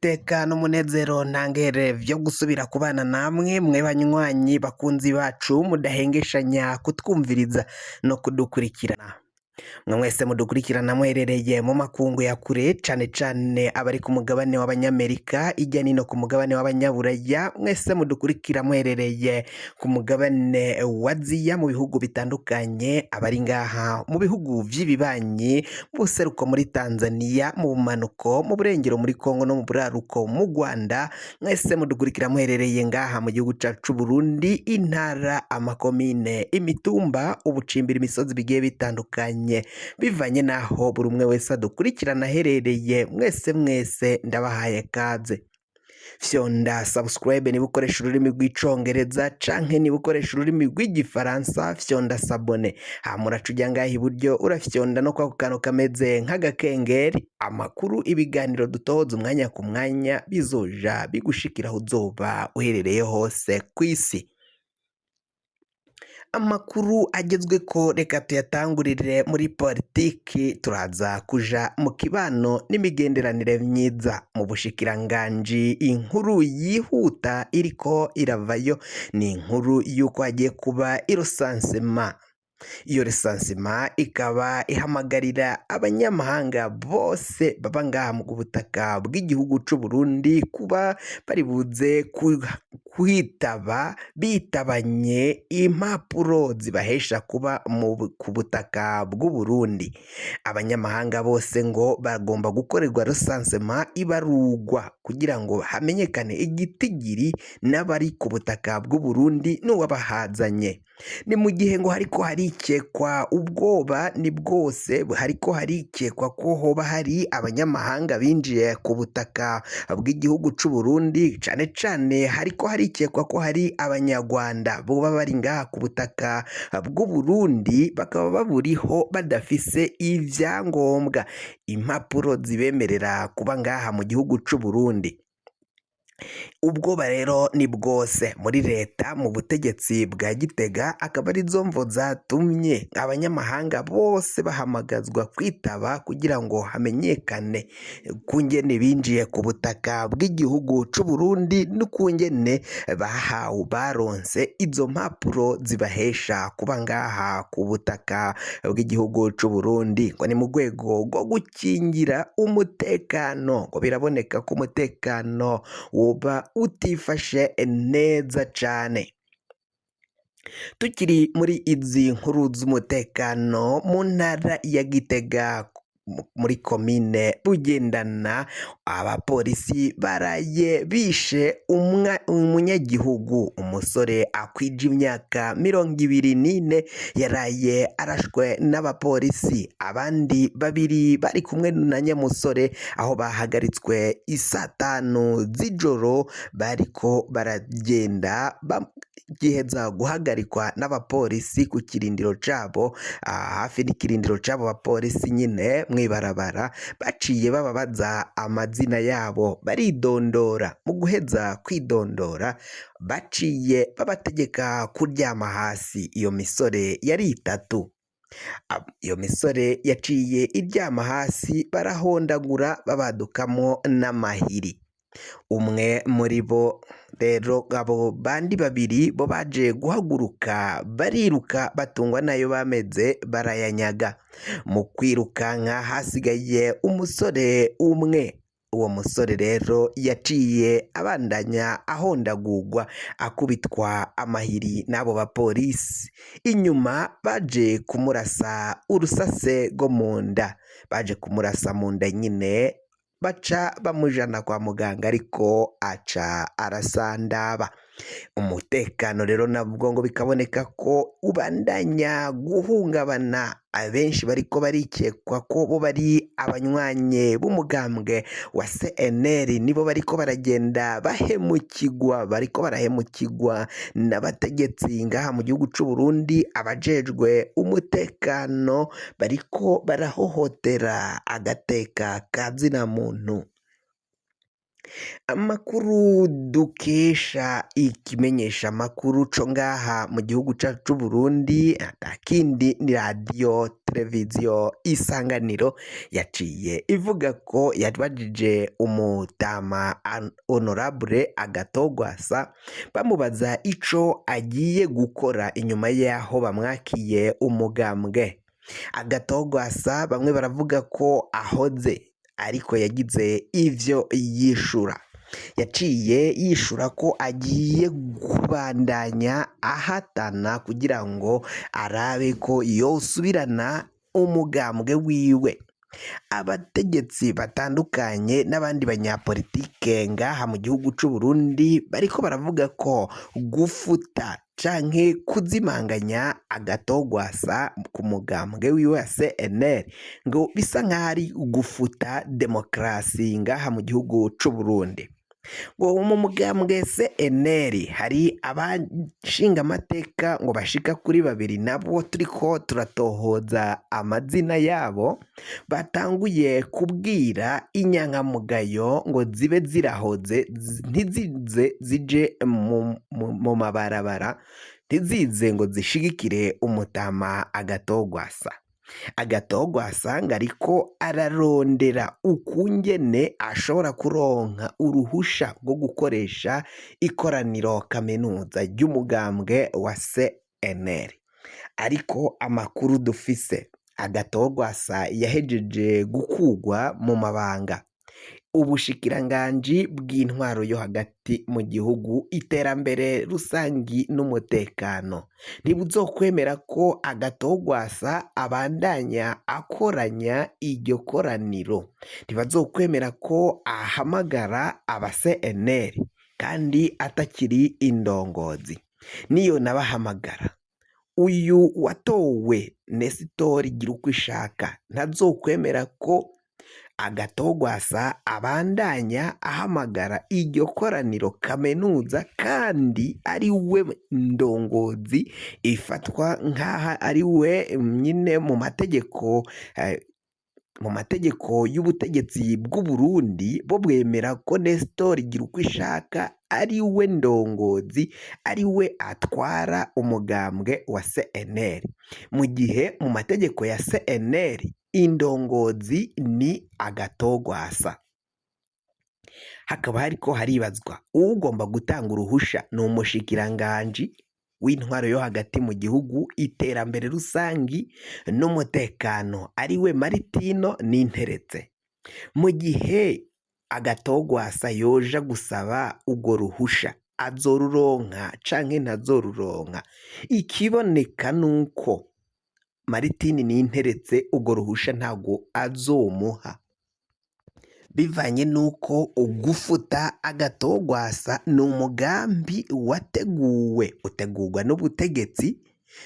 N'iteka n'umunezero ntangere vyo gusubira kubana namwe mwe banywanyi bakunzi bacu mudahengeshanya kutwumviriza no kudukurikirana. Mwe mwese mudukurikirana muherereye mu makungu ya kure cane cane abari ku mugabane w'abanyamerika ijya nino ku mugabane w'abanyaburaya mwese mudukurikira muherereye ku mugabane wa Aziya mu bihugu bitandukanye abari ngaha mu bihugu vy'ibibanyi mu buseruko muri Tanzania mu bumanuko mu burengero muri Kongo no mu buraruko mu Rwanda mwese mudukurikira muherereye ngaha mu gihugu cacu c'Uburundi intara amakomine imitumba ubucimbira imisozi bigiye bitandukanye bivanye n'aho buri umwe wese adukurikirana aherereye mwese mwese ndabahaye kaze fyonda subscribe niba ukoresha ururimi rw'icongereza canke niba ukoresha ururimi rw'igifaransa fyonda s'abonner hama uraca uja ngaha iburyo urafyonda no kwako kantu kameze nk'agakengeri amakuru ibiganiro dutohoza umwanya ku mwanya bizoja bigushikira aho uzoba uherereye hose kw'isi. Amakuru agezweko reka tuyatangurire muri politiki turaza kuja mu kibano n'imigenderanire myiza mu bushikiranganji inkuru yihuta iriko iravayo ni inkuru y'uko hagiye kuba i recensement iyo recensement ikaba ihamagarira abanyamahanga bose baba ngaha mu butaka bw'igihugu c'u Burundi kuba bari buze kwitaba bitabanye impapuro zibahesha kuba ku butaka bw'u Burundi. Abanyamahanga bose ngo bagomba gukorerwa recensement ibarugwa kugira ngo hamenyekane igitigiri n'abari ku butaka bw'u Burundi n'uwabahazanye. Ni mu gihe ngo hariko harikekwa ubwoba ni bwose hariko harikekwa ko hoba hari abanyamahanga binjiye ku butaka bw'igihugu c'u Burundi cane cane hariko harikekwa ko hari abanyarwanda boba bari ngaha ku butaka bw'u Burundi bakaba baburiho badafise ivyangombwa impapuro zibemerera kuba ngaha mu gihugu c'u Burundi. Ubwoba rero ni bwose muri leta mu butegetsi bwa Gitega akaba arizo mvo zatumye abanyamahanga bose bahamagazwa kwitaba kugira ngo hamenyekane kungene binjiye ku butaka bw'igihugu c'u Burundi n'ukungene bahawe baronse izo mpapuro zibahesha kuba ngaha ku butaka bw'igihugu c'u Burundi ngo ni mu rwego rwo gukingira umutekano ngo biraboneka ko umutekano woba utifashe neza cane. Tukiri muri izi nkuru z'umutekano mu ntara ya Gitega muri komine Bugendana abapolisi baraye bishe umunyagihugu umusore akwije imyaka 24 yaraye arashwe n'abapolisi abandi babiri bari kumwe na nyamusore aho bahagaritswe isatanu z'ijoro bariko baragenda bagiheza guhagarikwa n'abapolisi ku kirindiro cabo hafi n'ikirindiro c'abo bapolisi nyine mw'ibarabara baciye bababaza amazina yabo baridondora mu guheza kwidondora baciye babategeka kuryama hasi iyo misore yari itatu iyo misore yaciye iryama hasi barahondagura babadukamo n'amahiri umwe muri bo rero abo bandi babiri bo baje guhaguruka bariruka batungwa nayo bameze barayanyaga mu kwirukanka hasigaye umusore umwe uwo musore rero yaciye abandanya ahondagurwa akubitwa amahiri n'abo bapolisi inyuma baje kumurasa urusase rwo mu nda baje kumurasa mu nda nyine baca bamujana kwa muganga ariko aca arasandaba umutekano rero nabwo ngo bikaboneka ko ubandanya guhungabana abenshi bariko barikekwa ko bo bari abanywanye b'umugambwe wa CNL nibo bariko baragenda bahemukigwa bariko barahemukigwa n'abategetsi ngaha mu gihugu c'u Burundi abajejwe umutekano bariko barahohotera agateka ka zina muntu. Amakuru dukesha ikimenyesha makuru co ngaha mu gihugu cacu c'u Burundi atakindi ni radiyo. Televiziyo Isanganiro yaciye ivuga ko yabajije umutama Honorable Agathon Rwasa, bamubaza ico agiye gukora inyuma yaho bamwakiye umugambwe. Agathon Rwasa bamwe baravuga ko ahoze, ariko yagize ivyo yishura. Yaciye yishura ko agiye kubandanya ahatana kugira ngo arabe ko yosubirana umugambwe wiwe. Abategetsi batandukanye n'abandi banyapolitike ngaha mu gihugu c'u Burundi bariko baravuga ko gufuta canke kuzimanganya Agathon Rwasa ku mugambwe wiwe wa CNL ngo bisa nk'aho ari gufuta demokarasi ngaha mu gihugu c'u Burundi. Ngo mu mugambwe CNL hari abashingamateka ngo bashika kuri babiri, nabo turiko turatohoza amazina yabo, batanguye kubwira inyankamugayo ngo zibe zirahoze, ntizize zije mu mabarabara, ntizize ngo zishigikire umutama Agathon Rwasa. Agathon Rwasa ngo ariko ararondera ukungene ashobora kuronka uruhusha rwo gukoresha ikoraniro kaminuza ry'umugambwe wa CNL. Ariko amakuru dufise, Agathon Rwasa yahejeje gukugwa mu mabanga. Ubushikiranganji bw'intwaro yo hagati mu gihugu, iterambere rusangi n'umutekano ntibuzokwemera ko Agathon Rwasa abandanya akoranya iryo koraniro, ntibazokwemera ko ahamagara aba CNL kandi atakiri indongozi. Niyo nabahamagara, uyu watowe Nesitori Girukwishaka ntazokwemera ko Agathon Rwasa abandanya ahamagara iryo koraniro kaminuza kandi ari we ndongozi ifatwa nk'aho ari we nyine mu mategeko y'ubutegetsi bw'u Burundi. Bo bwemera ko Nesitori Girukwishaka ari we ndongozi, ari we atwara umugambwe wa CNL, mu gihe mu mategeko ya CNL indongozi ni Agathon Rwasa. Hakaba hariko haribazwa uwugomba gutanga uruhusha: ni umushikiranganji w'intwaro yo hagati mu gihugu, iterambere rusangi n'umutekano, ariwe Maritino Ninteretse. Mu gihe Agathon Rwasa yoja gusaba urwo ruhusha, azoruronka canke ntazoruronka? Ikiboneka nuko Maritini Ninteretse urwo ruhusha ntabwo azomuha, bivanye n'uko ugufuta Agathon Rwasa ni umugambi wateguwe, utegurwa n'ubutegetsi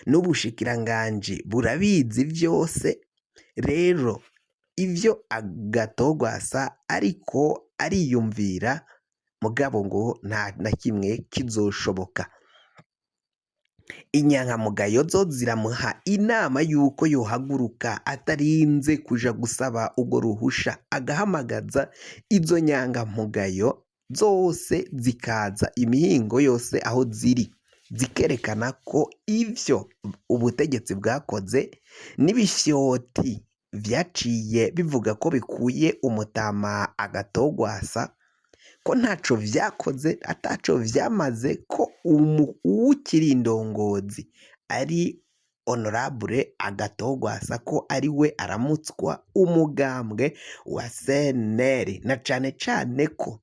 n'ubushikiranganji burabizi vyose. Rero ivyo Agathon Rwasa ariko ariyumvira, mugabo ngo nta na kimwe kizoshoboka. Inyankamugayo zo ziramuha inama y'uko yohaguruka atarinze kuja gusaba urwo ruhusha, agahamagaza izo nyangamugayo zose zikaza imihingo yose aho ziri, zikerekana ko ivyo ubutegetsi bwakoze n'ibifyoti vyaciye bivuga ko bikuye umutama Agathon Rwasa, ko ntaco vyakoze, ataco vyamaze, ko uwukiri indongozi ari Honorable Agathon Rwasa, ko ari we aramutswa umugambwe wa CNL, na cane cane ko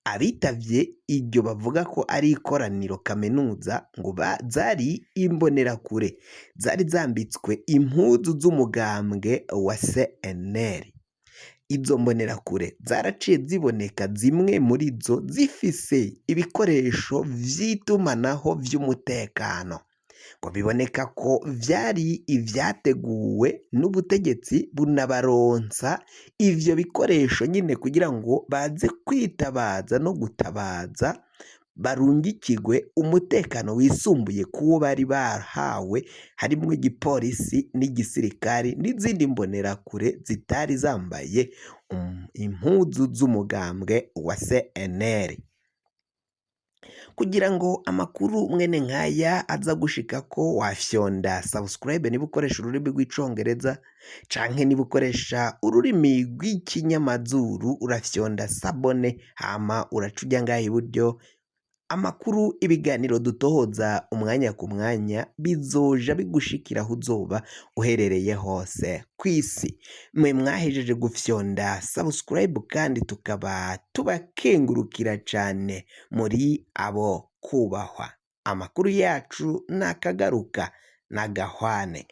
abitavye iryo bavuga ko ari ikoraniro kaminuza ngo zari imbonerakure zari zambitswe impuzu z'umugambwe wa CNL. Izo mbonerakure zaraciye ziboneka, zimwe muri zo zifise ibikoresho vy'itumanaho vy'umutekano, ngo biboneka ko vyari ivyateguwe n'ubutegetsi bunabaronsa ivyo bikoresho nyine kugira ngo baze kwitabaza no gutabaza, barungikirwe umutekano wisumbuye kuwo bari bahawe, harimwo igipolisi n'igisirikari n'izindi mbonerakure zitari zambaye impuzu z'umugambwe wa CNL. Kugira ngo amakuru mwene nkaya aza gushika ko wafyonda subscribe niba ukoresha ururimi rw'icongereza, canke niba ukoresha ururimi rw'ikinyamazuru urafyonda s'abonner, hama uraca uja ngaha iburyo. Amakuru, ibiganiro dutohoza umwanya ku mwanya bizoja bigushikira aho uzoba uherereye hose kw'isi. Mwe mwahejeje gufyonda subscribe kandi tukaba tubakengurukira cane, muri abo kubahwa. Amakuru yacu nakagaruka nagahwane.